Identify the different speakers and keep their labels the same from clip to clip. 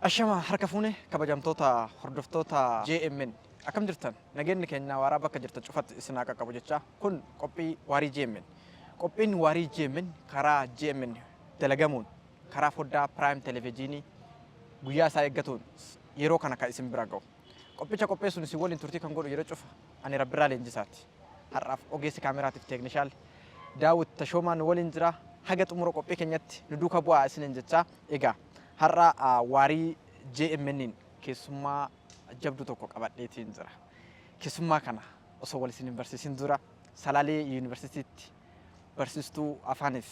Speaker 1: Ashama harka fuune, kabajamtoota hordoftoota JMN, akkam jirtan? Nageenyi keenya waaraa bakka jirtan cufatti isin haa qaqqabu jecha, kun qophii Waarii JMN. Qophiin Waarii JMN karaa JMN dalagamuun karaa foddaa Prime Televijiinii guyyaa isaa eeggatuun yeroo kana kan isin bira ga'u. Qophicha qopheessuun isin waliin turtii kan godhu yeroo cufa ani Rabbirraa Leenjisaati. Har'aaf ogeessi kaameraatiif teeknishaal Daawit Tashoomaa nu waliin jira. Haga xumura qophii keenyatti nu duuka bu'aa isiniin jechaa, egaa har'a Waarii JMN'n keessummaa jabduu tokko qabadheetiin jira. Keessummaa kana osoo wal isin hin barsiisin dura, Salaalee Yuunivarsiitiitti barsiistuu afaaniif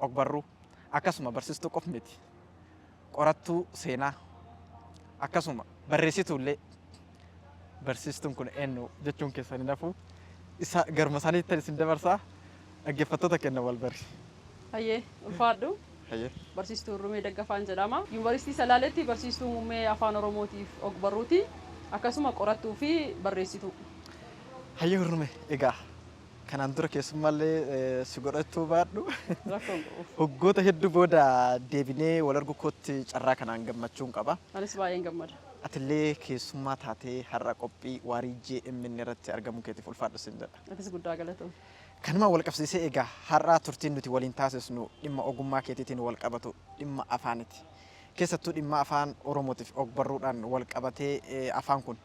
Speaker 1: ogbarruu, akkasuma barsiistuu qof miti, qorattuu seenaa, akkasuma barreessituu illee. Barsiistuun kun eenyu jechuun keessan hin hafu. Isa garuma isaaniitti isin dabarsaa, dhaggeeffattoota kenna wal bari.
Speaker 2: Hayyee, ulfaadhu.
Speaker 1: Hayyee.
Speaker 2: Barsiistuu Hurrumee Daggafaan jedhama. Yuunivarsiitii Salaaleetti barsiistuu muummee Afaan Oromootiif ogbarruuti. Akkasuma qorattuu fi barreessituu.
Speaker 1: Hayyee Hurrumee, egaa kanaan dura keessummaallee si godhachuu baadhu.
Speaker 2: Rakkoo hin qabu.
Speaker 1: Waggoota hedduu booda deebinee wal arguu kootti carraa kanaan gammachuun qaba.
Speaker 2: Anis baay'een gammada.
Speaker 1: Atillee keessummaa taatee har'a qophii Waarii JMN irratti argamuu keetiif ulfaadhu sin jedha.
Speaker 2: Atis guddaa galatoomi.
Speaker 1: Kanuma wal qabsiisee, egaa har'a turtiin nuti waliin taasisnu dhimma ogummaa keetiitiin wal qabatu, dhimma afaaniti. Keessattuu dhimma Afaan Oromootiif ogbarruudhaan wal qabatee, afaan kun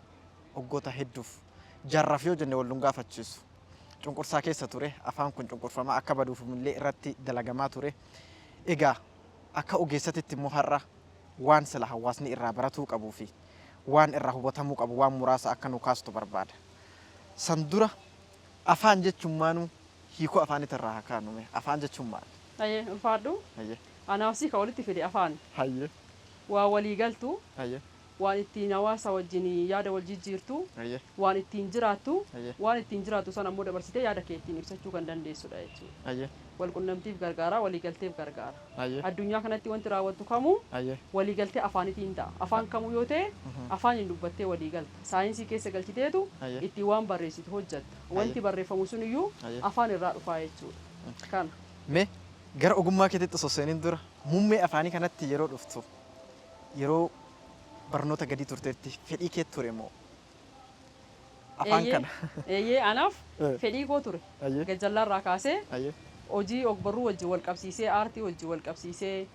Speaker 1: waggoota hedduuf, jaarraaf yoo jenne wal nun gaafachiisu, cunqursaa keessa ture. Afaan kun cunqurfamaa akka baduuf illee irratti dalagamaa ture. Egaa akka ogeessatitti immoo har'a waan sila hawaasni irraa baratuu qabuu fi waan irraa hubatamuu qabu waan muraasa akka nu kaastu barbaada. San dura afaan jechuun maanuu, hiikoo afaanitti irraa haa kaanu mee, afaan jechuun maali?
Speaker 2: Hayyee, ulfaadhu.
Speaker 1: Hayyee.
Speaker 2: Anaaf si ka walitti fide afaan.
Speaker 1: Hayyee.
Speaker 2: Waa walii galtu.
Speaker 1: Hayyee.
Speaker 2: Waan ittiin hawaasa wajjin yaada wal jijjiirtu.
Speaker 1: Hayyee.
Speaker 2: Waan ittiin jiraattu.
Speaker 1: Hayyee.
Speaker 2: Waan ittiin jiraattu sana ammoo dabarsitee yaada kee ittiin ibsachuu kan dandeessudha jechuudha.
Speaker 1: Hayyee.
Speaker 2: Wal qunnamtiif gargaara, waliigalteef gargaara.
Speaker 1: Hayyee.
Speaker 2: Addunyaa kanatti wanti raawwattu kamuu
Speaker 1: Hayyee.
Speaker 2: waliigaltee afaanitiin ta'a. Afaan kamuu yoo ta'e afaaniin dubbattee walii galta. Saayinsii keessa galchiteetu ittiin waan barreessitu hojjatta. Wanti barreeffamu sun iyyuu afaan irraa dhufaa jechuudha. Kana.
Speaker 1: Mee gara ogummaa keetitti osoo seeniin dura, muummee afaanii kanatti yeroo dhuftu, yeroo barnoota gadii turteetti fedhii kee ture moo afaan kana?
Speaker 2: Eeyyee, anaaf fedhii koo ture. Gajjallaarraa kaasee hojii ogbarruu wajjin wal qabsiisee, aartii wajjin wal qabsiisee,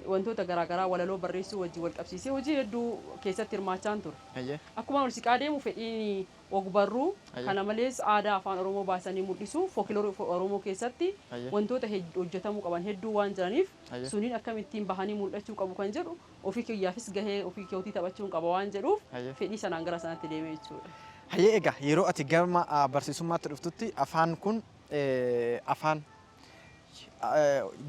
Speaker 2: wantoota garaagaraa walaloo barreessuu wajjin wal qabsiisee hojii hedduu keessatti hirmaachaan ture. Akkuma ol siqaa deemu fedhiin ogbarruu, kana malees aadaa Afaan Oromoo baasanii mul'isuu, fookiloorii Oromoo keessatti wantoota hojjetamuu qaban hedduu waan jiraniif, suniin akkamittiin bahanii mul'achuu qabu kan jedhu, ofii kiyyaafis gahee ofii kootii taphachuun qaba waan jedhuuf, fedhii sanaan gara sanatti deeme jechuudha.
Speaker 1: Hayyee, egaa yeroo ati gama barsiisummaatti dhuftutti afaan kun afaan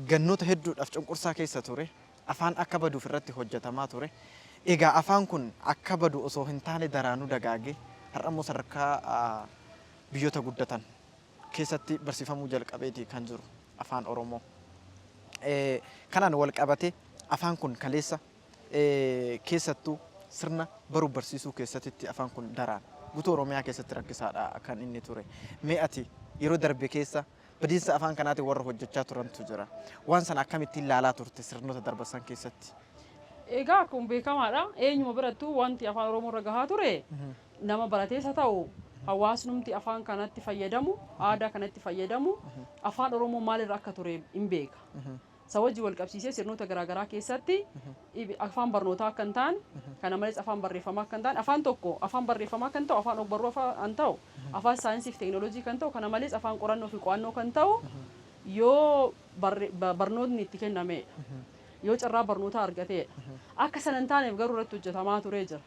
Speaker 1: gannoota hedduudhaaf cunqursaa keessa ture. Afaan akka baduuf irratti hojjetamaa ture. Egaa afaan kun akka badu osoo hin taane daraanuu dagaagee har'a immoo sadarkaa biyyoota guddatan keessatti barsiifamuu jalqabeeti kan jiru Afaan Oromoo. Kanaan wal qabatee afaan kun kaleessa keessattuu sirna baruuf barsiisuu keessatti afaan kun daraan guutuu Oromiyaa keessatti rakkisaadha kan inni ture. Mee ati yeroo darbe keessa badiinsa afaan kanaatiin warra hojjechaa turantu jira. Waan sana akkamittiin ilaalaa turte sirnoota darban san keessatti?
Speaker 2: Egaa akkuma beekamaadha. Eenyuma birattuu wanti Afaan Oromoo irra gahaa ture, nama baratees haa ta'u, hawaasnumti afaan kanatti fayyadamu, aadaa kanatti fayyadamu, Afaan Oromoo maalirra akka ture hin beeka. Isa wajjin wal qabsiisee sirnoota garaagaraa keessatti afaan barnootaa akka hin taane, kana malees afaan barreeffamaa akka hin taane, afaan tokko afaan barreeffamaa kan ta'u, afaan ogbarruu afaan ta'u, afaan saayinsii fi teekinooloojii kan ta'u, kana malees afaan qorannoo fi qo'annoo kan ta'u yoo barnootni itti kennamedha. Yoo carraa barnootaa argateedha. Akka sana hin taaneef garuu irratti hojjetamaa turee jira.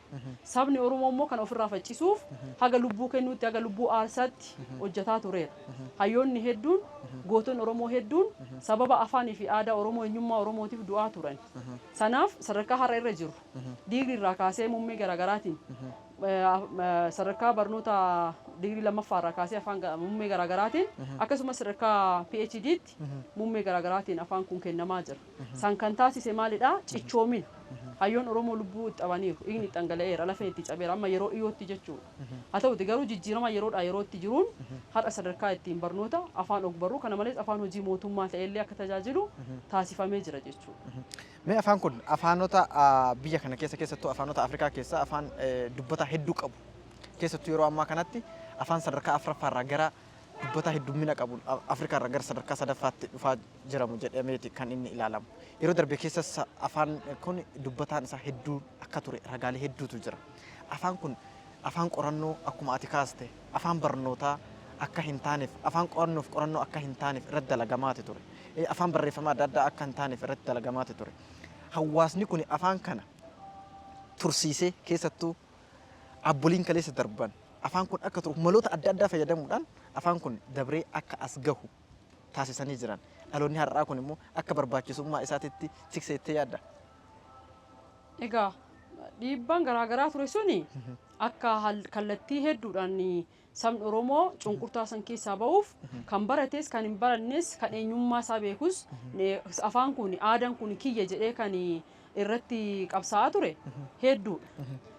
Speaker 2: Sabni Oromoo immoo kana ofirraa faccisuuf haga lubbuu kennuutti, haga lubbuu aarsaatti hojjetaa tureera. Hayyoonni hedduun, gootonni Oromoo hedduun sababa afaanii fi aadaa Oromoo, eenyummaa Oromootiif du'aa turan. Sanaaf sadarkaa har'a irra jiru diigrii irraa kaasee muummee garaagaraatiin, sadarkaa barnoota digirii lammaffaa irraa kaasee afaan muummee garaagaraatiin, akkasumas sadarkaa PhD'tti muummee garaagaraatiin afaan kun kennamaa jira. San kan taasise maalidha? Cichoomina. Hayyoon Oromoo lubbuu itti dhabaniiru, dhiigni itti dhangala'eera, lafeen itti cabeera amma yeroo dhiyootti jechuudha. Haa ta'uti garuu jijjiirama yeroodhaa yerootti jiruun har'a sadarkaa ittiin barnoota afaan ogbarruu kana malees afaan hojii mootummaa ta'ellee akka tajaajilu taasifamee jira jechuudha.
Speaker 1: Mee afaan kun afaanota biyya kana keessa keessattuu afaanota Afrikaa keessa afaan dubbata hedduu qabu. Keessattuu yeroo ammaa kanatti afaan sadarkaa afuraffaarraa gara dubbata heddummina qabu Afrikaa irraa gara sadarkaa sadaffaatti dhufaa jiramu jedhameeti kan inni ilaalamu. Yeroo darbe keessas afaan kun dubbataan isaa hedduu akka ture ragaalee hedduutu jira. Afaan kun afaan qorannoo akkuma ati kaaste afaan barnootaa akka hin taaneef afaan qorannoof qorannoo akka hin taaneef irratti dalagamaati ture. Afaan barreeffamaa adda addaa akka hin taaneef irratti dalagamaati ture. Hawaasni kun afaan kana tursiisee keessattuu abboliin kaleessa darban afaan kun akka turu maloota adda addaa fayyadamuudhaan afaan kun dabree akka as gahu taasisanii jiran. Dhaloonni har'aa kun immoo akka barbaachisummaa isaatitti tikseettee yaadda.
Speaker 2: Egaa dhiibbaan garaagaraa ture suni akka kallattii hedduudhaan sabni Oromoo cunqurtaa san keessaa ba'uuf kan barates kan hin barannes kan eenyummaa isaa beekus afaan kun aadaan kun kiyya jedhee kan irratti qabsaa'aa ture hedduudha.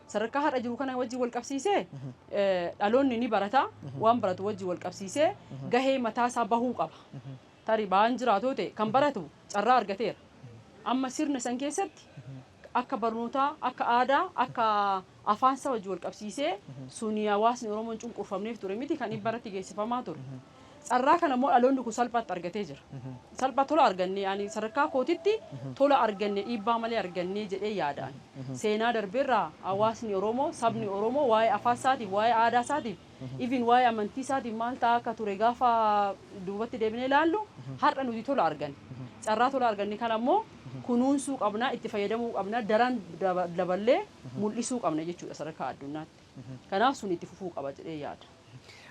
Speaker 2: Sadarkaa har'a jiru kana wajjin wal qabsiisee dhaloonni ni barata, waan baratu wajjin wal qabsiisee gahee mataa isaa bahuu qaba. Tarii ba'aan jiraatu ta'e kan baratu carraa argateera. Amma sirna san keessatti akka barnootaa, akka aadaa, akka afaan isaa wajjin wal qabsiisee suni hawaasni Oromoon cunqurfamneef ture miti kan dhibba irratti geessifamaa ture. Carraa kana immoo dhaloonni kun salphaatti argatee jira. Salphaa tola arganne, ani sadarkaa kootitti tola arganne, dhiibbaa malee arganne jedhee yaadaan. Seenaa darbeerraa hawaasni Oromoo, sabni Oromoo waa'ee afaan isaatiif, waa'ee aadaa isaatiif, even waa'ee amantii isaatiif maal ta'aa akka ture gaafa duubatti deebinee ilaallu har'a nuti tola arganne. Carraa tola arganne kana immoo kunuunsuu qabna, itti fayyadamuu qabna, daran daballee mul'isuu qabna jechuudha sadarkaa addunyaatti. Kanaaf sun itti fufuu qaba jedhee yaada.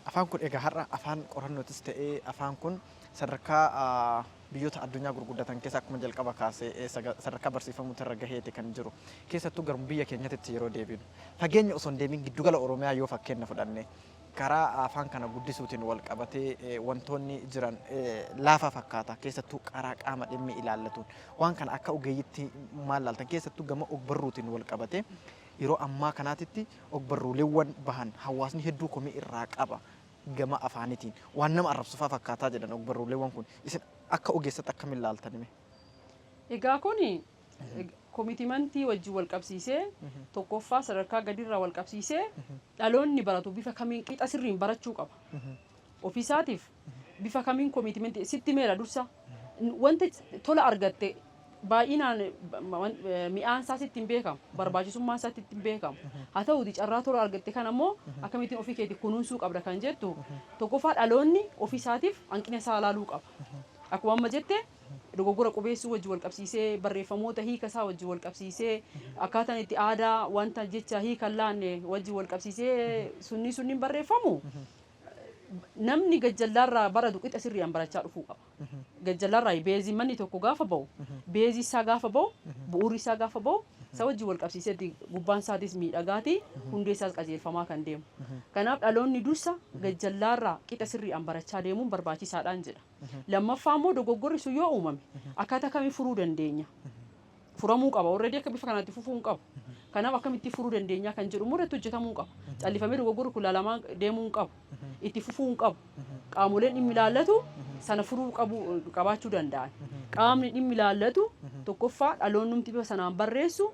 Speaker 1: Afaan kun egaa har'a afaan qorannootis ta'ee afaan kun sadarkaa biyyoota addunyaa gurguddatan keessa akkuma jalqaba kaasee sadarkaa barsiifamuutu irra gaheeti kan jiru. Keessattuu garuu biyya keenyatti yeroo deebinu fageenya osoo hin deemin giddugala Oromiyaa yoo fakkeenya fudhanne karaa afaan kana guddisuutiin wal qabatee wantoonni jiran laafaa fakkaata. Keessattuu karaa qaama dhimmi ilaallatuun waan kana akka ogeeyyitti maal laaltan, keessattuu gama ogbarruutiin wal qabatee yeroo ammaa kanaatitti ogbarruuleewwan bahan hawaasni hedduu komii irraa qaba gama afaanitiin waan nama arrabsufaa fakkaataa jedhan ogbarruuleewwan kun isin akka ogeessatti akkamiin laaltan hime?
Speaker 2: Egaa kuni commitmentii wajjin wal qabsiisee tokkoffaa sadarkaa gadirraa wal qabsiisee dhaloonni baratu bifa kamiin qixa sirriin barachuu qaba. Ofiisaatiif bifa kamiin commitmentii sitti meera dursa wanta tola argatte baay'inaan mi'aan isaa sitti hin beekamu, barbaachisummaan isaa sitti hin beekamu. Haa ta'uuti carraa tola argatte kana immoo akkamittiin ofii keetii kunuunsuu qabda kan jettu tokkoffaa dhaloonni ofiisaatiif hanqina isaa ilaaluu qaba. Akkuma amma jette dogoggora qubeessuu wajjin wal qabsiisee, barreeffamoota hiika isaa wajjin wal qabsiisee, akkaataan itti aadaa wanta jecha hiika hin laanne wajjin wal qabsiisee sunni sunniin barreeffamu namni gajjallaarraa baratu qixa sirriidhaan barachaa dhufuu qaba. Gajjallaarraa baseiin manni tokko gaafa ba'u, baseii isaa gaafa ba'u, bu'uurri isaa gaafa ba'u, isa wajjin wal qabsiiseetti gubbaan isaatis miidhagaati, hundee isaas qajeelfamaa kan deemu. Kanaaf dhaloonni dursa gajjallaarraa qixa sirriidhaan barachaa deemuun barbaachisaadhaan jedha. Lammaffaa immoo dogoggorri sun yoo uumame akkaataa kamii furuu dandeenya? Furamuu qaba. Already akka bifa kanaatti fufuu hin qabu. Kanaaf akkamitti furuu dandeenya kan jedhu immoo irratti hojjetamuu qaba. Callifamee dogoggorri kun ilaalamaa deemuu hin qabu. Itti fufuu hin qabu. Qaamoleen dhimmi ilaallatu sana furuu qabu qabaachuu danda'an. Qaamni dhimmi ilaallatu tokkoffaa dhaloonnumti bifa sanaan barreessu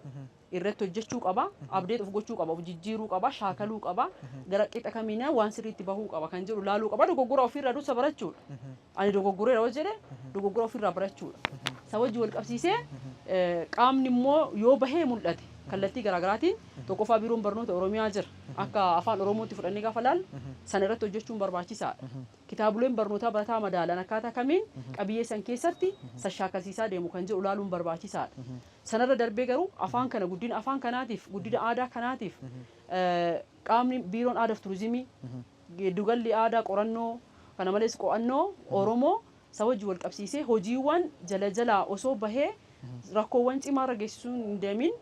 Speaker 2: irratti hojjechuu qaba. Update of gochuu qaba. Of jijjiiruu qaba. Shaakaluu qaba. Gara qixa kamiinaa waan sirriitti bahuu qaba kan jedhu laaluu qaba. Dogoggora ofiirraa dursa barachuudha. Ani dogoggoreera yoo jedhe dogoggora ofiirraa barachuudha. Isa wajjin wal qabsiisee qaamni immoo yoo bahee mul'ate kallattii garaagaraatiin tokkoffaa biiroon barnoota Oromiyaa jira. Akka afaan Oromootti fudhannee gaafa laallu sana irratti hojjechuun barbaachisaadha. Kitaaboleen barnootaa barataa madaalan akkaataa kamiin qabiyyee san keessatti sashaakalsiisaa deemu kan jedhu laaluun barbaachisaadha. Sanarra darbee garuu afaan kana guddina afaan kanaatiif, guddina aadaa kanaatiif qaamni biiroon aadaa fi turizimii, giddugalli aadaa qorannoo kana malees qo'annoo Oromoo isa wajjin wal qabsiisee hojiiwwan jala jalaa osoo bahee Rakkoowwan cimaa irra geessisuun hin deemin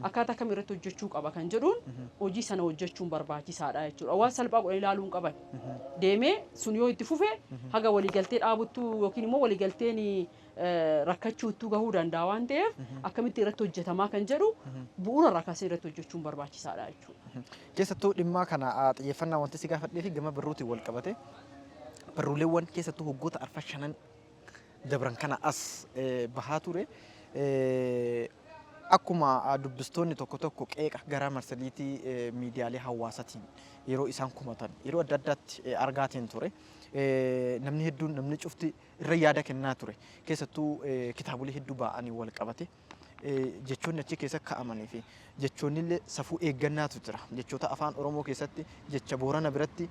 Speaker 2: akkaataa kam irratti hojjechuu qaba kan jedhuun hojii sana hojjechuun barbaachisaadha jechuudha. Waan salphaa godhanii ilaaluu hin qaban. Deemee sun yoo itti fufe haga waliigaltee dhaabuttuu yookiin immoo waliigalteen rakkachuuttuu gahuu danda'a waan ta'eef, akkamitti irratti hojjetamaa kan jedhu bu'uura irraa kaasee irratti hojjechuun barbaachisaadha jechuudha.
Speaker 1: Keessattuu dhimma kana xiyyeeffannaa wanti si gaafadhee fi gama barruutiin wal qabate, barruuleewwan keessattuu waggoota arfan shanan dabran kana as bahaa ture. Akkuma dubbistoonni tokko tokko qeeqa gara marsariitii miidiyaalee hawaasaatiin yeroo isaan kumatan yeroo adda addaatti argaatiin ture. Namni hedduun, namni cufti irra yaada kennaa ture. Keessattuu kitaabolee hedduu ba'anii wal qabate. Jechoonni achi keessa kaa'amanii fi jechoonni illee safuu eeggannaatu jira. Jechoota Afaan Oromoo keessatti jecha Boorana biratti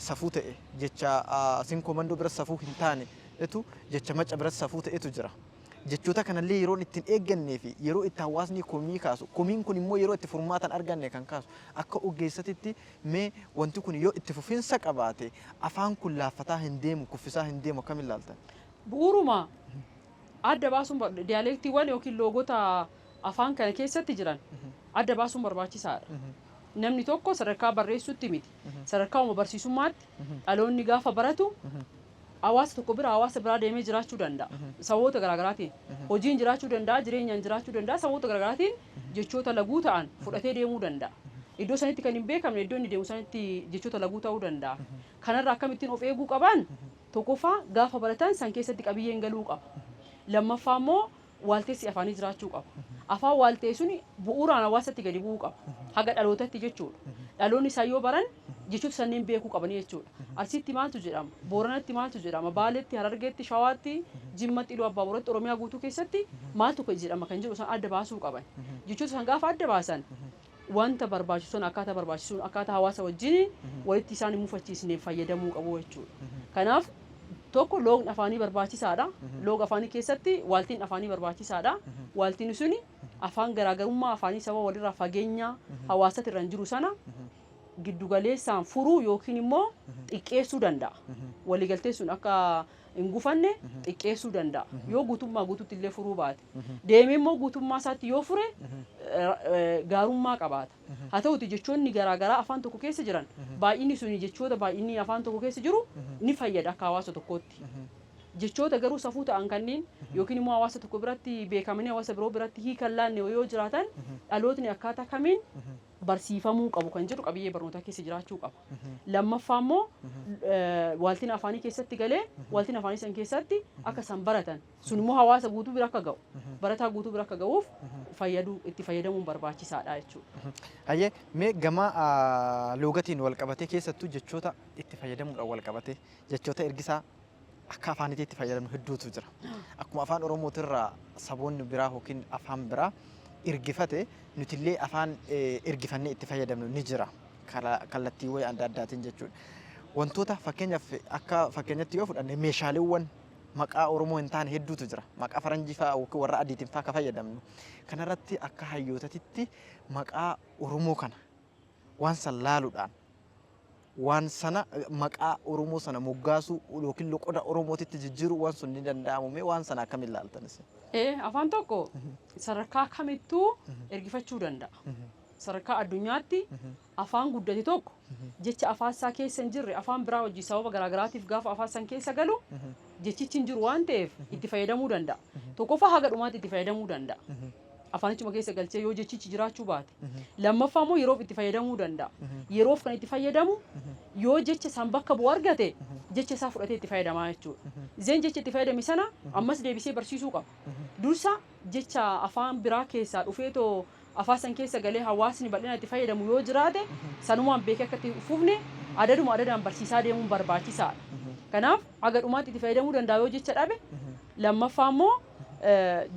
Speaker 1: safuu ta'e, jecha Sinkoo Mandoo biratti safuu hin taane etu, jecha Maca biratti safuu ta'etu jira. Jechoota kanallee yeroon ittiin eeggannee fi yeroo itti hawaasni komii kaasu, komiin kun immoo yeroo itti furmaatan arganne kan kaasu, akka ogeessatitti mee wanti kun yoo itti fufinsa qabaate afaan kun laaffataa hin deemu, kuffisaa hin deemu, akkamiin ilaaltan?
Speaker 2: Bu'uuruma adda baasuun, diyaaleektiiwwan yookiin loogota afaan kana keessatti jiran adda baasuun barbaachisaadha. Namni tokko sadarkaa barreessuutti miti. Sadarkaa uma barsiisummaatti dhaloonni gaafa baratu hawaasa tokko bira hawaasa biraa deemee jiraachuu danda'a. Sababoota garaagaraatiin. Hojiin jiraachuu danda'a, jireenyaan jiraachuu danda'a, sababoota garaagaraatiin jechoota laguu ta'an fudhatee deemuu danda'a. Iddoo sanitti kan hin beekamne iddoo inni deemu sanitti jechoota laguu ta'uu danda'a. Kanarraa akkamittiin of eeguu qaban? Tokkoffaa, gaafa baratan san keessatti qabiyyeen galuu qaba. Lammaffaa immoo waalteessi afaanii jiraachuu qaba. Afaan waaltee suni bu'uuraan hawaasatti gadi bu'uu qaba. Haga dhalootatti jechuudha. Dhaloonni isaan yoo baran jechoota sanneen beekuu qabanii jechuudha. Arsiitti maaltu jedhama? Booranatti maaltu jedhama? Baaletti, Harargeetti, Shawaatti, Jimmatti, Iluu Abbaa Booratti, Oromiyaa guutuu keessatti maaltu jedhama kan jedhu isaan adda baasuu qaban. Jechoota san gaafa adda baasan wanta barbaachisuun, akkaataa barbaachisuun, akkaataa hawaasa wajjin walitti isaan hin mufachiisneef fayyadamuu qabu jechuudha. Kanaaf tokko loogni afaanii barbaachisaadha. Looga afaanii keessatti waaltiin afaanii barbaachisaadha. Waaltiin suni afaan garaagarummaa afaanii saba walirraa fageenya hawaasatti irra hin jiru sana giddugaleessaan furuu yookiin immoo xiqqeessuu danda'a. Waliigaltee sun akka hin gufanne xiqqeessuu danda'a. Yoo guutummaa guutuutti illee furuu baate. Deemee immoo guutummaa isaatti yoo fure gaarummaa qabaata. Haa ta'uti jechoonni garaagaraa afaan tokko keessa jiran baay'inni suni, jechoota baay'inni afaan tokko keessa jiru ni fayyada akka hawaasa tokkootti. Jechoota garuu safuu ta'an kanneen yookiin immoo hawaasa tokko biratti beekamanii hawaasa biroo biratti hiika hin laanne yoo jiraatan, dhalootni akkaataa kamiin barsiifamuu qabu kan jedhu qabiyyee barnootaa keessa jiraachuu qaba. Lammaffaa immoo waaltina afaanii keessatti galee waaltina afaanii san keessatti akka isaan baratan, sun immoo hawaasa guutuu bira akka ga'u, barataa guutuu bira akka ga'uuf fayyaduu, itti fayyadamuun barbaachisaadha jechuudha.
Speaker 1: Hayyee, mee gama loogatiin wal qabatee, keessattuu jechoota itti fayyadamuudhaan wal qabatee, jechoota ergisaa akka afaanitti itti fayyadamnu hedduutu jira. Akkuma Afaan Oromootirraa saboonni biraa yookiin afaan biraa ergifate, nutillee afaan ergifannee itti fayyadamnu ni jira. Kallattiiwwan adda addaatiin jechuudha. Wantoota fakkeenyaaf, akka fakkeenyatti yoo fudhanne, meeshaaleewwan maqaa Oromoo hin taane hedduutu jira. Maqaa faranjii fa'aa yookiin warra adiitiin fa'aa akka fayyadamnu. Kanarratti akka hayyootatitti maqaa Oromoo kana waan san laaluudhaan waan sana maqaa Oromoo sana moggaasuu yookiin loqoda Oromootitti jijjiiruu waan sun ni danda'amu, mee waan sana akkamiin ilaaltan isin?
Speaker 2: Afaan tokko sadarkaa kamittuu ergifachuu danda'a. Sadarkaa addunyaatti afaan guddate tokko jecha afaan isaa keessa hin jirre afaan biraa hojii sababa garaagaraatiif gaafa afaan san keessa galu jechichi hin jiru waan ta'eef itti fayyadamuu danda'a. Tokkoffaa, haga dhumaatti itti fayyadamuu danda'a. Afaanichuma keessa galchee yoo jechichi jiraachuu baate. Lammaffaa immoo yeroof itti fayyadamuu danda'a. Yeroof kan itti fayyadamu yoo jecha san bakka bu'u argate jecha isaa fudhatee itti fayyadamaa jechuudha. Zeen jecha itti fayyadame sana ammas deebisee barsiisuu qaba. Dursa jecha afaan biraa keessaa dhufeetoo afaan san keessa galee hawaasni bal'inaan itti fayyadamu yoo jiraate, sanumaan beekee akka itti fufne adaduma adadaan barsiisaa deemuun barbaachisaadha. Kanaaf haga dhumaatti itti fayyadamuu danda'a yoo jecha dhabe. Lammaffaa immoo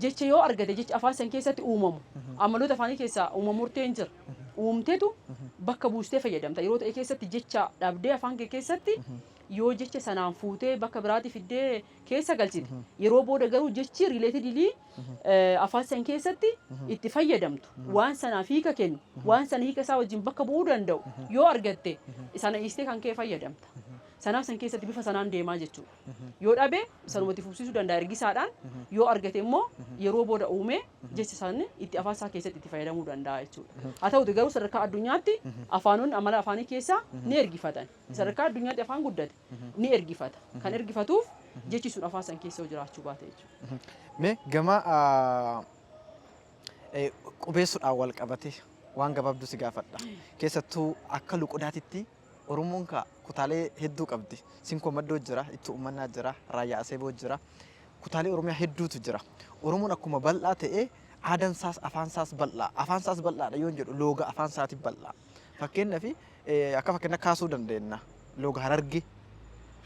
Speaker 2: jecha yoo argate, jecha afaan san keessatti uumamu, amaloota afaanii keessaa uumamu murteen jira. Uumtetu bakka buustee fayyadamta. Yeroo ta'e keessatti jecha dhabdee afaan kee keessatti yoo jecha sanaan fuutee bakka biraatti fiddee keessa galchite, yeroo booda garuu jechi relatedly afaan san keessatti itti fayyadamtu waan sanaaf hiika kennu, waan sana hiika isaa wajjin bakka bu'uu danda'u yoo argatte, sana dhiistee kan kee fayyadamta. Sanaaf san keessatti bifa sanaan deemaa jechuudha. Yoo dhabe sanumatti fufsiisuu danda'a ergisaadhaan, yoo argate immoo yeroo booda uumee jecha san itti afaan isaa keessatti itti fayyadamuu danda'a jechuudha. Haa ta'uti garuu sadarkaa addunyaatti afaanonni amala afaanii keessaa ni ergifatan. Sadarkaa addunyaatti afaan guddate ni ergifata. Kan ergifatuuf jechi sun afaan san keessa yoo jiraachuu baate jechuudha.
Speaker 1: Mee gama qubeessuudhaan wal qabate waan gabaabduu si gaafadha. Keessattuu akka luqodaatitti Oromoon ka kutaalee hedduu qabdi. Sinkoo Maddoo jira, Ittuu Ummannaa jira, Raayyaa Aseeboo jira. Kutaalee Oromiyaa hedduutu jira. Oromoon akkuma bal'aa ta'e aadaan isaas afaan isaas bal'aa. Afaan isaas bal'aadha yoon jedhu looga afaan isaatiif bal'aa. Fakkeenyaaf akka fakkeenya kaasuu dandeenya. Looga Harargee.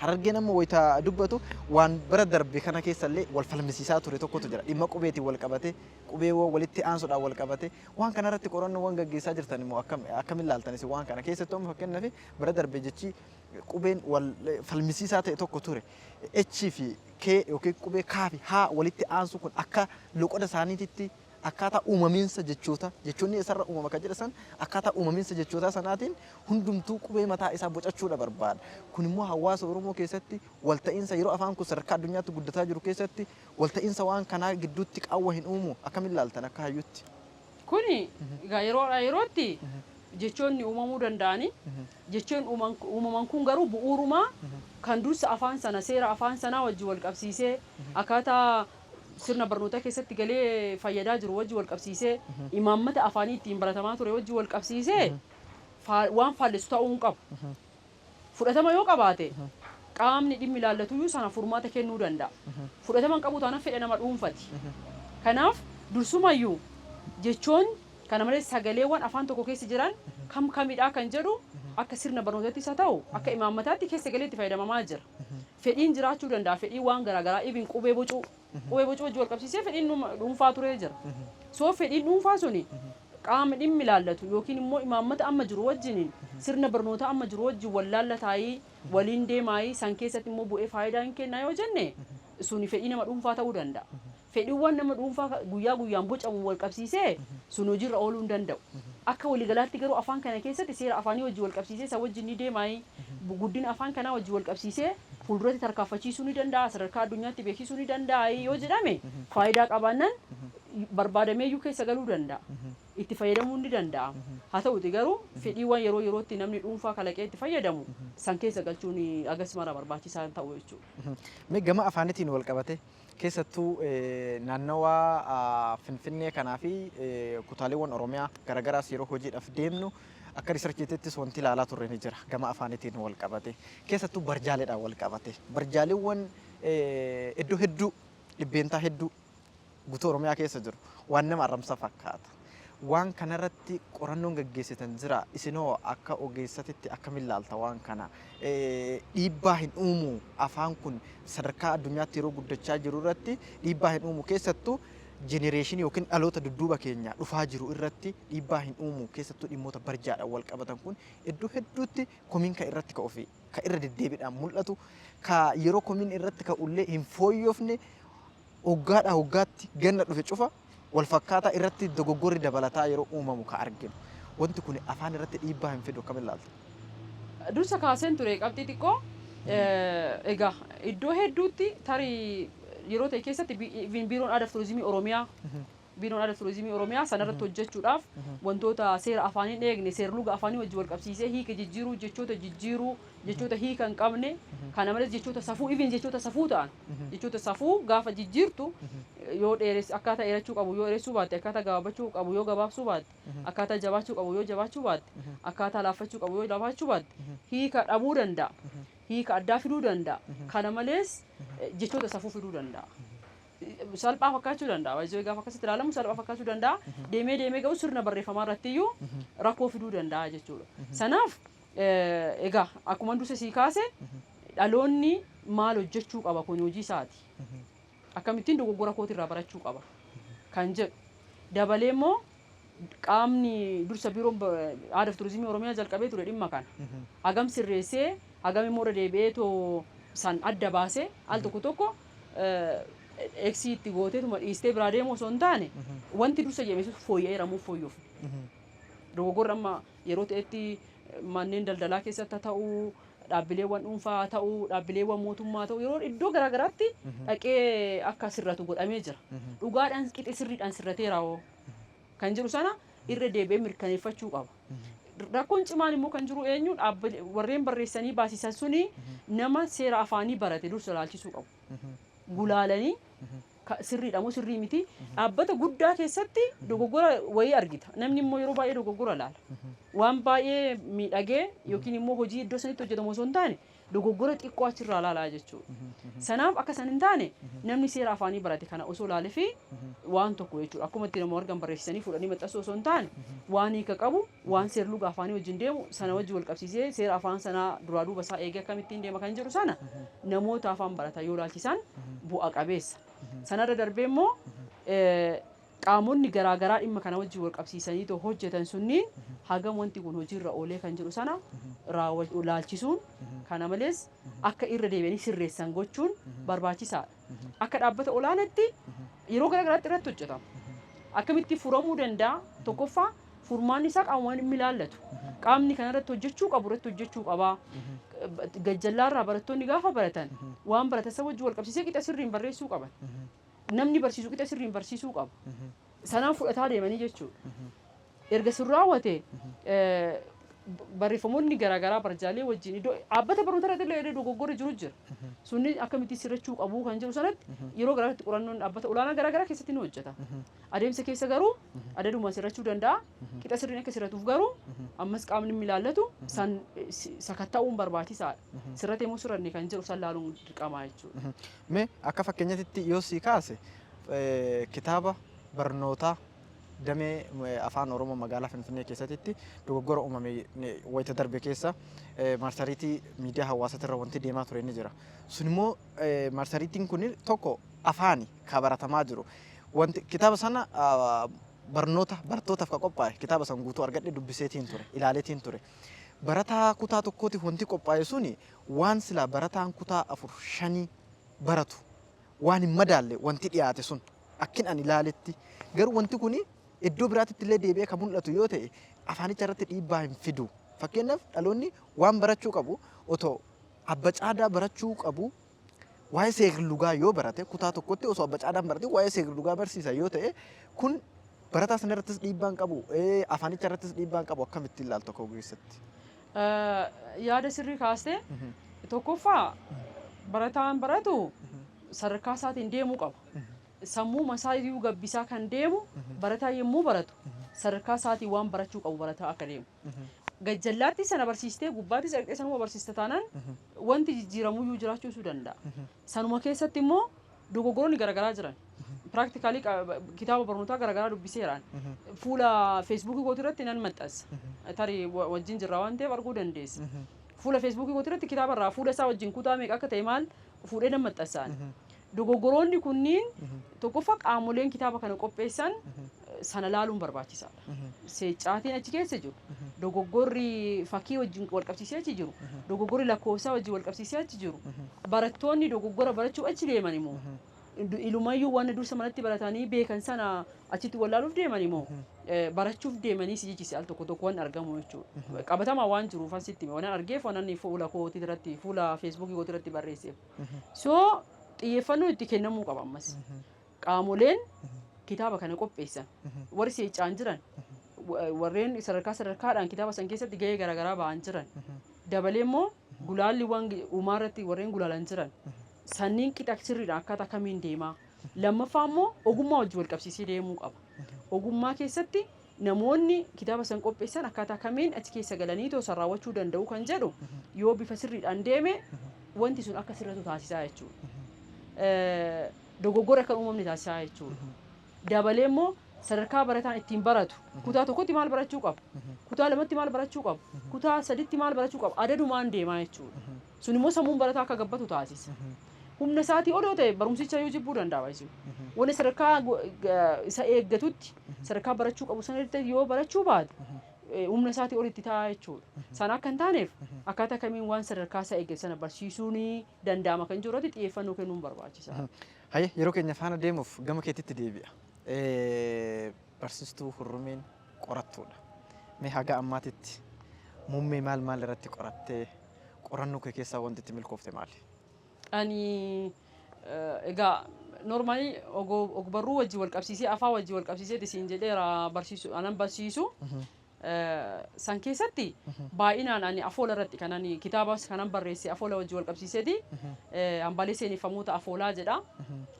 Speaker 1: Harargeen amma wayita dubbatu waan bara darbe kana keessallee wal falmisiisaa ture tokkotu jira. Dhimma qubeetiin wal qabate, qubeewwan walitti aansuudhaan wal qabate, waan kana irratti qorannoowwan gaggeessaa jirtan immoo akkamiin ilaaltan isin waan kana? Keessattuu amma fakkeenyaaf bara darbe jechi qubeen wal falmisiisaa ta'e tokko ture. H fi K yookiin qubee K fi H walitti aansu kun akka loqoda isaaniititti akkaataa uumamiinsa jechoota, jechoonni eessarra uumama kan jedhan san akkaataa uumamiinsa jechootaa sanaatiin hundumtuu qubee mataa isaa bocachuudha barbaada. Kun immoo hawaasa Oromoo keessatti walta'iinsa yeroo afaan kun sadarkaa addunyaatti guddataa jiru keessatti walta'iinsa waan kanaa gidduutti qaawwa hin uumu, akkamiin ilaaltan akka hayyutti?
Speaker 2: Kuni egaa yeroodhaa yerootti jechoonni uumamuu danda'ani. Jechoon uumaman kun garuu bu'uurumaa kan dursa afaan sana seera afaan sanaa wajjin wal qabsiisee, akkaataa sirna barnootaa keessatti galee fayyadaa jiru wajjin wal qabsiisee, imaammata afaanii ittiin baratamaa ture wajjin wal qabsiisee waan faallessu ta'uu hin qabu. Fudhatama yoo qabaate qaamni dhimmi ilaallatuyyuu sana furmaata kennuu danda'a. Fudhatama hin qabu taanaan fedha nama dhuunfati. Kanaaf dursumayyuu jechoon kana malees sagaleewwan afaan tokko keessa jiran kam kamidhaa kan jedhu akka sirna barnootaattis haa ta'u akka imaammataatti keessa galee itti fayyadamamaa jira. Fedhiin jiraachuu danda'a. Fedhiin waan garaagaraa ibin qubee bocuu. Qubee bocuu wajjin wal qabsiisee fedhiin dhuunfaa turee jira. So fedhiin dhuunfaa suni qaama dhimmi ilaallatu yookiin immoo imaammata amma jiru wajjiniin, sirna barnootaa amma jiru wajjin wal laallataayii, waliin deemaayii, san keessatti immoo bu'ee faayidaa hin kennaa yoo jenne, suni fedhii nama dhuunfaa ta'uu danda'a. Fedhiiwwan nama dhuunfaa guyyaa guyyaan bocamu wal qabsiisee sun hojiirra ooluu hin danda'u. Akka waliigalaatti garuu afaan kana keessatti seera afaanii wajjin wal qabsiisee isa wajjin ni deemaayii, guddina afaan kanaa wajjin wal qabsiisee fuulduratti tarkaanfachiisuu ni danda'a, sadarkaa addunyaatti beeksisuu ni danda'a yoo jedhame, faayidaa qabaannaan barbaadameeyyuu keessa galuu danda'a. Itti fayyadamuun ni danda'ama. Haa ta'uti garuu fedhiiwwan yeroo yerootti namni dhuunfaa kalaqee itti fayyadamu san keessa galchuun agas mara barbaachisaa hin ta'u jechuudha.
Speaker 1: Mee gama afaanitiin wal qabate keessattuu naannawaa Finfinnee kanaa fi kutaaleewwan Oromiyaa garagaraas yeroo hojiidhaaf deemnu akka researchiitittis wanti ilaalaa turre ni jira gama afaanitiin wal qabate, keessattuu barjaaleedhaan wal qabate. Barjaaleewwan iddoo hedduu, dhibbeentaa hedduu guutuu Oromiyaa keessa jiru waan nama arrabsa fakkaata. Waan kanarratti qorannoon gaggeessitan jira? Isinoo akka ogeessatitti akkamiin ilaalta waan kana? Dhiibbaa hin uumu? Afaan kun sadarkaa addunyaatti yeroo guddachaa jiru irratti dhiibbaa hin uumu? Keessattuu generation yookiin dhaloota dudduuba keenya dhufaa jiru irratti dhiibbaa hin uumu? Keessattuu dhimmoota barjaadhaan wal qabatan kun iddoo hedduutti komiin kan irratti ka'uu fi kan irra deddeebiidhaan mul'atu, ka yeroo komiin irratti ka'ullee hin fooyyofne, hoggaadhaa hoggaatti ganna dhufe cufa wal fakkaataa irratti dogoggorri dabalataa yeroo uumamu ka arginu. Wanti kun afaan irratti dhiibbaa hin fidu, akkamiin ilaalta?
Speaker 2: Dursa kaaseen ture qabxii xiqqoo. Egaa iddoo hedduutti tarii yeroo ta'e keessatti Biiroon Aadaa fi Turizimii Oromiyaa, Biiroon Aadaa fi Turizimii Oromiyaa sanarratti hojjechuudhaaf wantoota seera afaanii hin eegne, seerluga afaanii wajjin wal qabsiisee hiika jijjiiruu, jechoota jijjiiruu, jechoota hiika hin qabne, kana malees jechoota safuu, even jechoota safuu ta'an, jechoota safuu gaafa jijjiirtu yoo dheeres, akkaataa dheerachuu qabu yoo dheeressuu baatte, akkaataa gabaabachuu qabu yoo gabaabsuu baatte, akkaataa jabaachuu qabu yoo jabaachuu baatte, akkaataa laaffachuu qabu yoo laaffachuu baatte, hiika dhabuu danda'a. Hiika addaa fiduu danda'a. Kana malees jechoota safuu fiduu danda'a. Salphaa fakkaachuu danda'a. Baay'ee gaafa akkasitti ilaalamu salphaa fakkaachuu danda'a. Deemee deemee garuu sirna barreeffamaa irratti iyyuu rakkoo fiduu danda'a jechuudha. Sanaaf egaa akkuma dursa sii kaase, dhaloonni maal hojjechuu qaba, kun hojii isaati. Akkamittiin dogoggora kootirraa barachuu qaba kan jedhu. Dabalee immoo qaamni dursa Biiroon Aadaa fi Turizimii Oromiyaa jalqabee ture dhimma kana. Hagam sirreessee, hagam immoo irra deebi'ee too san adda baasee, al tokko tokko eeksii itti gooteetuma dhiistee biraa deemuu osoo hin taane, wanti dursa jedhame sun fooyya'eera moo fooyyofne. Dogoggorri amma yeroo ta'etti manneen daldalaa keessatti haa ta'uu, Dhaabbileewwan dhuunfaa ta'uu, dhaabbileewwan mootummaa ta'uu, yeroo iddoo garaagaraatti dhaqee akka sirratu godhamee jira. Dhugaadhaan qixa sirriidhaan sirrateera hoo kan jedhu sana irra deebi'ee mirkaneeffachuu qaba. Rakkoon cimaan immoo kan jiru eenyu, warreen barreessanii baasisan suni nama seera afaanii barate dursa ilaalchisuu qabu. Gulaalanii sirriidha moo sirrii miti? Dhaabbata guddaa keessatti dogoggora wayii argita. Namni immoo yeroo baay'ee dogoggora laala. Waan baay'ee miidhagee yookiin immoo hojii iddoo sanitti hojjetamu osoo hin taane, dogoggora xiqqoo achirraa laalaa jechuudha. Sanaaf akka san hin taane, namni seera afaanii barate kana osoo laalee fi waan tokko jechuudha. Akkuma itti nama argan barreessanii fuudhanii maxxansuu osoo hin taane, waan hiika qabu, waan seerluga afaanii wajjin deemu sana wajjin wal qabsiisee, seera afaan sanaa duraa duuba isaa eegee akkamittiin deema kan jedhu sana namoota afaan baratan yoo laalchisan bu'a qabeessa. Sanarra darbee immoo qaamonni garaagaraa dhimma kana wajjin wal qabsiisanii too hojjetan sunniin hagam wanti kun hojiirra oolee kan jedhu sana laalchisuun, kana malees akka irra deebi'anii sirreessan gochuun barbaachisaadha. Akka dhaabbata olaanaatti yeroo garaagaraatti irratti hojjetama. Akkamitti furamuu danda'a? Tokkoffaa, furmaanni isaa qaamuma dhimmi ilaallatu. Qaamni kana irratti hojjechuu qabu irratti hojjechuu qaba. Gajjallaarraa barattoonni gaafa baratan waan baratan isa wajjin wal qabsiisee qixa sirriin barreessuu qaban. Namni barsiisu qixa sirriin barsiisuu qaba. Sanaan fudhataa deemanii jechuudha. Erga sun raawwate, barreeffamoonni garaagaraa barjaalee wajjin iddoo dhaabbata barnoota irratti illee dogoggorri jiru jira. Sunni akkamitti sirrachuu qabu kan jedhu sanatti yeroo garaagaraatti qorannoon dhaabbata olaanaa garaagaraa keessatti ni hojjeta. Adeemsa keessa garuu adaduma sirrachuu danda'a. Qixa sirriin akka sirratuuf garuu ammas qaamni inni ilaallatu san sakatta'uun barbaachisaadha. Sirratee moo sirranne kan jedhu san laaluun dirqamaa jechuudha.
Speaker 1: Mee akka fakkeenyatti yoo sii kaase, kitaaba barnootaa damee afaan Oromoo magaalaa Finfinnee keessatti dogoggora uumame wayita darbe keessa marsariitii miidiyaa hawaasatirra wanti deemaa ture ni jira. Sun immoo marsariitiin kun tokko afaani ka baratamaa jiru. Wanti kitaaba sana barnoota barattootaaf ka qophaa'e, kitaaba san guutuu argadhe, dubbiseetiin ture, ilaaleetiin ture. Barataa kutaa tokkootiif wanti qophaa'e suni waan silaa barataan kutaa afur shanii baratu waan hin madaalle wanti dhiyaate sun, akkin ani ilaaletti. Garuu wanti kun iddoo biraatitti illee deebi'ee kan mul'atu yoo ta'e, afaanicha irratti dhiibbaa hin fidu? Fakkeenyaaf, dhaloonni waan barachuu qabu, otoo abba caadaa barachuu qabu, waa'ee seerlugaa yoo barate, kutaa tokkotti osoo abba caadaan barate waa'ee seerlugaa barsiisa yoo ta'e, kun barataa sana irrattis dhiibbaa hin qabu, afaanicha irrattis dhiibbaa hin qabu? Akkamittiin ilaaltu akka ogeessatti?
Speaker 2: Yaada sirrii kaastee. Tokkoffaa, barataan baratu sadarkaa isaatiin deemuu qaba. Sammuu masaa iyyuu gabbisaa kan deemu barataa yommuu baratu sadarkaa isaatiin waan barachuu qabu barataa akka deemu. Gajjallaatti sana barsiistee, gubbaattis dhaqxee sanuma barsiista taanaan, wanti jijjiiramuyyuu jiraachuusuu danda'a. Sanuma keessatti immoo dogoggoroonni garaagaraa jiran. Practically kitaaba barnootaa garaagaraa dubbiseeraan. Fuula Feesbuukii kootii irratti nan maxxansa. Tarii wajjin jirra waan ta'eef arguu dandeessa. Fuula Feesbuukii kootii irratti kitaaba irraa fuula isaa wajjin kutaa meeqa akka ta'e maal fuudhee nan maxxansaan. Dogoggoroonni kunniin, tokkoffaa, qaamoleen kitaaba kana qopheessan sana laaluun barbaachisaadha. Seeccaatiin achi keessa jiru, dogoggorri fakkii wajjin wal qabsiisee achi jiru, dogoggorri lakkoofsaa wajjin wal qabsiisee achi jiru, barattoonni dogoggora barachuu achi deeman immoo ilumayyuu waan dursa manatti baratanii beekan sana achitti wallaaluuf deeman immoo barachuuf deemanii si jechise al tokko tokko waan argamu jechuudha. Qabatamaa waan jiruuf asitti waan argeef, waan inni fuula kootii irratti, fuula Feesbuukii kootii irratti barreesseef. So xiyyeeffannoo itti kennamuu qaba ammas. Qaamoleen kitaaba kana qopheessan, warri seeccaan jiran, warreen sadarkaa sadarkaadhaan kitaaba san keessatti gahee garaagaraa ba'an jiran, dabalee immoo gulaalliiwwan uumaa irratti warreen gulaalan jiran sanniin qixa sirriidhaan akkaataa kamiin deemaa? Lammaffaa immoo ogummaa wajjin wal qabsiisee deemuu qaba. Ogummaa keessatti namoonni kitaaba san qopheessan akkaataa kamiin achi keessa galanii toosan raawwachuu danda'u kan jedhu yoo bifa sirriidhaan deeme, wanti sun akka sirratu taasisaa jechuudha. Dogoggora akka uumamne taasisaa jechuudha. Dabalee immoo sadarkaa barataan ittiin baratu, kutaa tokkotti maal barachuu qaba, kutaa lamatti maal barachuu qaba, kutaa saditti maal barachuu qaba, adadumaan deemaa jechuudha. Sun immoo sammuun barataa akka gabbatu taasisa. Humna isaatii ol yoo ta'e, barumsicha yoo jibbuu danda'a baay'isuu. Wanni sadarkaa isa eeggatutti, sadarkaa barachuu qabu sanatti yoo barachuu baate, humna isaatii olitti ta'a jechuudha. Sana akka hin taaneef akkaataa kamiin waan sadarkaa isaa eeggatu sana barsiisuun danda'ama kan jiru irratti xiyyeeffannoo kennuun barbaachisaadha.
Speaker 1: Hayyee, yeroo keenya faana deemuuf gama keetitti deebi'a. Barsiistuu Hurrumeen qorattuudha. Mee haga ammaatitti muummee maal maal irratti qorattee? Qorannoo kee keessaa wanti itti milkoofte maali?
Speaker 2: Ani egaa normally ogbarruu wajjin wal qabsiisee, afaan wajjin wal qabsiisee siin jedheera, barsiisu anan barsiisu. San keessatti baay'inaan ani afoola irratti kan ani kitaabas kanan barreesse afoola wajjin wal qabsiiseeti. Hambaalee seeneffamoota afoolaa jedha.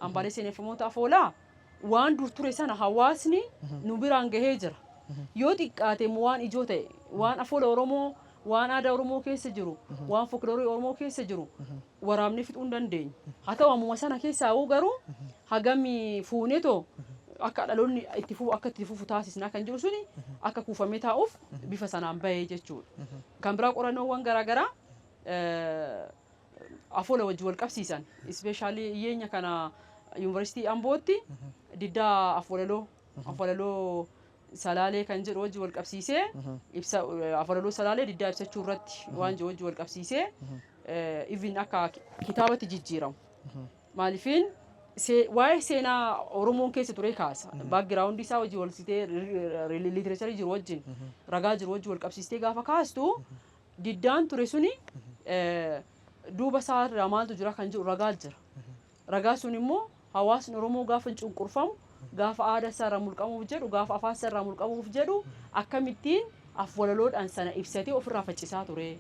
Speaker 2: Hambaalee seeneffamoota afoolaa waan dur ture sana hawaasni nu biraan gahee jira. Yoo xiqqaate immoo waan ijoo ta'e, waan afoola Oromoo, waan aadaa Oromoo keessa jiru, waan folkloorii Oromoo keessa jiru waraabnee fixuu hin dandeenyu. Haa ta'u, ammuma sana keessaa hoo garuu hagami fuunetoo akka dhaloonni itti fufu, akka itti fufu taasisnaa kan jiru suni akka kuufamee taa'uuf bifa sanaan bahee jechuudha. Kan biraa qorannoowwan garaagaraa afoola wajjin wal qabsiisan, especially dhiyeenya kana Yuunivarsiitii Ambootti diddaa afwalaloo Salaalee kan jedhu wajjin wal qabsiisee, ibsa afwalaloo Salaalee diddaa ibsachuu irratti waan jiru wajjin wal qabsiisee, even akka kitaabatti jijjiiramu. Maaliifin waa'ee seenaa Oromoon keessa ture kaasa. Background isaa wajjin wal sitee, literature jiru wajjin, ragaa jiru wajjin wal qabsiistee gaafa kaastu, diddaan ture suni duuba isaa irraa maaltu jira kan jiru ragaa jira. Ragaa sun immoo hawaasni Oromoo gaafa cunqurfamu, gaafa aadaa isaa irraa mulqamuuf jedhu, gaafa afaan isaa irraa mulqamuuf jedhu, akkamittiin afwalaloodhaan sana ibsatee ofirraa faccisaa ture.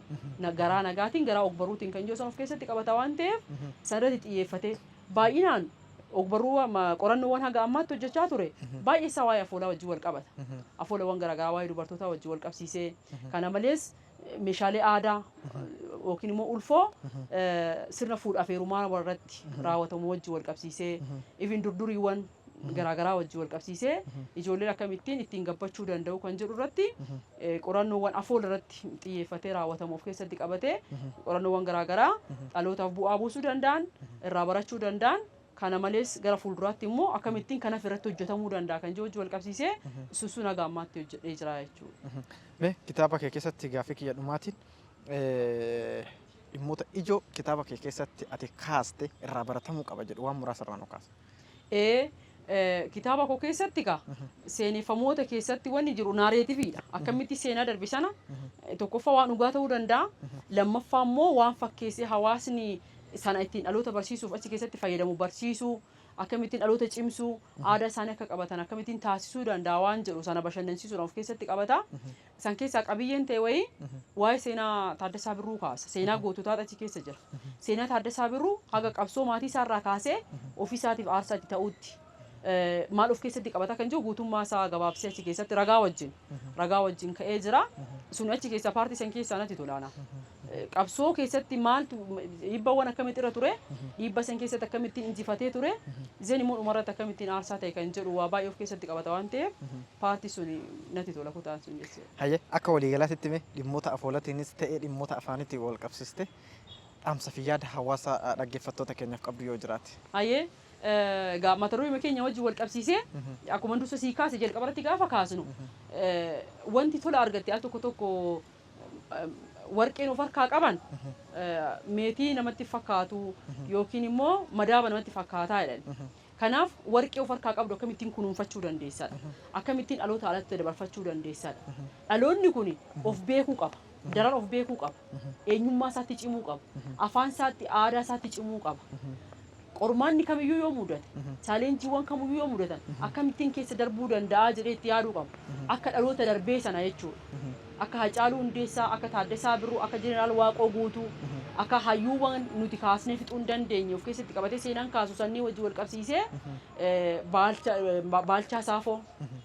Speaker 2: Garaa nagaatiin, garaa ogbarruutiin kan jiru sana of keessatti qabata waan ta'eef, sanarratti xiyyeeffatee baay'inaan ogbarruu qorannoowwan haga ammaatti hojjechaa ture baay'ee isaa waa'ee afoolaa wajjin wal qabata. Afoolawwan garaagaraa waa'ee dubartootaa wajjin wal qabsiisee, kana malees meeshaalee aadaa yookiin immoo ulfoo sirna fuudhaaf heerumaa irratti raawwatamu wajjin wal qabsiisee, even durduriiwwan garaagaraa wajjin wal qabsiisee, ijoolleen akkamittiin ittiin gabbachuu danda'u kan jedhu irratti qorannoowwan afoola irratti xiyyeeffatee raawwatamu of keessatti qabatee, qorannoowwan garaagaraa dhalootaaf bu'aa buusuu danda'an, irraa barachuu danda'an, kana malees gara fuulduraatti immoo akkamittiin kanaaf irratti hojjetamuu danda'a kan jedhu wajjin wal qabsiisee susuun haga ammaatti hojjedhee jira jechuudha.
Speaker 1: Mee kitaaba kee keessatti, gaaffii kiyya dhumaatiin, dhimmoota ijoo kitaaba kee keessatti ati kaaste irraa baratamuu qaba jedhu waan muraasa irraa nu kaasa.
Speaker 2: Ee, kitaaba koo keessatti ka seeneffamoota keessatti wanni jiru narrativeiidha. Akkamitti seenaa darbe sana tokkoffaa waan dhugaa ta'uu danda'a. Lammaffaa immoo waan fakkeessee hawaasni sana ittiin dhaloota barsiisuuf achi keessatti fayyadamu, barsiisuu, akkamittiin dhaloota cimsuu, aadaa isaanii akka qabatan akkamittiin taasisuu danda'a waan jedhu sana bashannansiisuudhaan of keessatti qabata. San keessaa qabiyyeen ta'e wayii waa'ee seenaa Taaddasaa Birruu kaasa. Seenaa goototaa achi keessa jira. Seenaa Taaddasaa Birruu haga qabsoo maatii isaarraa kaasee ofii isaatiif aarsaa itti ta'utti maal of keessatti qabata kan jiru guutummaa isaa gabaabsee achi keessatti ragaa wajjin ka'ee jira. Sun achi keessa paartii san keessaa natti tolaana. Qabsoo keessatti maaltu dhiibbawwan akkamitti irra ture, dhiibba san keessatti akkamittiin injifatee ture, then immoo dhumarratti akkamittiin aarsaa ta'e kan jedhu waa baay'ee of keessatti qabata waan ta'eef, paartii sun natti tola, kutaan sun jechuudha.
Speaker 1: Hayyee, akka waliigalaatti mee dhimmoota afoolatiinis ta'ee dhimmoota afaaniitiin wal qabsiste dhaamsa fi yaada hawaasa dhaggeeffattoota keenyaaf qabdu yoo jiraate.
Speaker 2: Hayyee, egaa mata duree keenya wajjin wal qabsiisee, akkuma dursa sii kaase, jalqabarratti gaafa kaasnu wanti tola argatte al tokko tokko warqeen of harkaa qaban meetii namatti fakkaatu yookiin immoo madaaba namatti fakkaataa jedhan. Kanaaf warqee of harkaa qabdu akkamittiin kunuunfachuu dandeessadha? Akkamittiin dhaloota alatti dabarfachuu dandeessadha? Dhaloonni kun of beekuu qaba. Daran of beekuu qaba. Eenyummaa isaatti cimuu qaba. Afaan isaatti, aadaa isaatti cimuu qaba. Qormaanni kamiyyuu yoo mudate, challengeiiwwan kamiyyuu yoo mudatan, akkamittiin keessa darbuu danda'a jedhee itti yaaduu qaba. Akka dhaloota darbee sana jechuudha. Akka Hacaaluu Hundeessaa, akka Taaddasaa Birruu, akka Jeneraal Waaqoo Guutuu, akka hayyuuwwan nuti kaasnee fixuu hin dandeenye of keessatti qabatee seenaan kaasu sannii wajjin wal qabsiisee, Baalchaa Saafoo,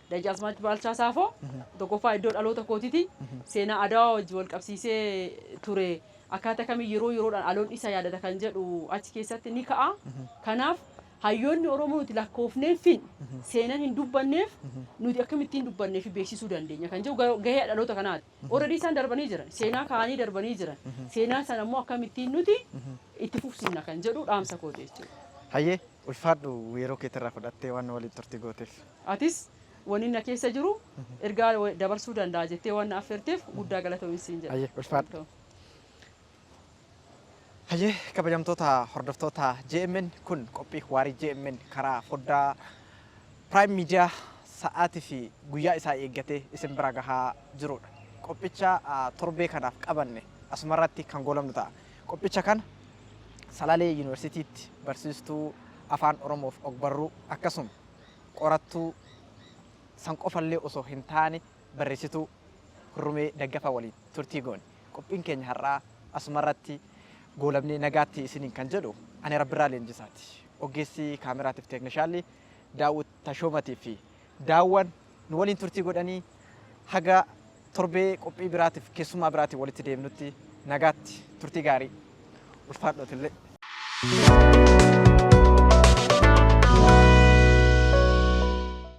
Speaker 2: Dajjaazmaach Baalchaa Saafoo tokkoffaa iddoo dhaloota kootiiti, seenaa Adawaa wajjin wal qabsiisee ture. Akkaataa kamii yeroo yeroodhaan dhaloonni isa yaadata kan jedhu achi keessatti ni ka'a. Kanaaf hayyoonni Oromoo nuti lakkoofneen fin seenan hin dubbanneef, nuti akkamittiin dubbannee fi beeksisuu dandeenya kan jedhu gahee dhaloota kanaati. Already isaan darbanii jiran, seenaa kaa'anii darbanii jiran. Seenaa sana immoo akkamittiin nuti itti fufsiisna kan jedhu dhaamsa kooti jechuudha.
Speaker 1: Hayyee, ulfaadhu, yeroo keetirraa fudhattee waan waliin turte gooteef.
Speaker 2: Atis wanni na keessa jiru ergaa dabarsuu danda'a jettee waan na affeerteef guddaa galatoomi jedha.
Speaker 1: Hayyee, ulfaadhu. Hayyee, kabajamtoota hordoftoota JMN, kun qophii waarii JMN karaa foddaa Prime Media sa'aatii fi guyyaa isaa eeggatee isin bira gahaa jirudha. Qophicha torbee kanaaf qabanne asumarratti kan goolabnu ta'a. Qophicha kana Salalee Yuunivarsiitiitti barsiistuu Afaan Oromoof ogbarruu akkasuma qorattuu san qofallee osoo hin taane barreessituu Hurrumee Daggafaa waliin turtii goone. Qophiin keenya har'aa asumarratti goolabnee nagaatti isiniin kan jedhu ani Rabbirraa Leenjisaati. Oggeessi kaameraatiif teeknishaalli Daawwit Tashoomatii fi Daawwan nu waliin turtii godhanii haga torbee qophii biraatiif keessummaa biraatiin walitti deebinutti nagaatti turtii gaarii. Ulfaadhu atillee.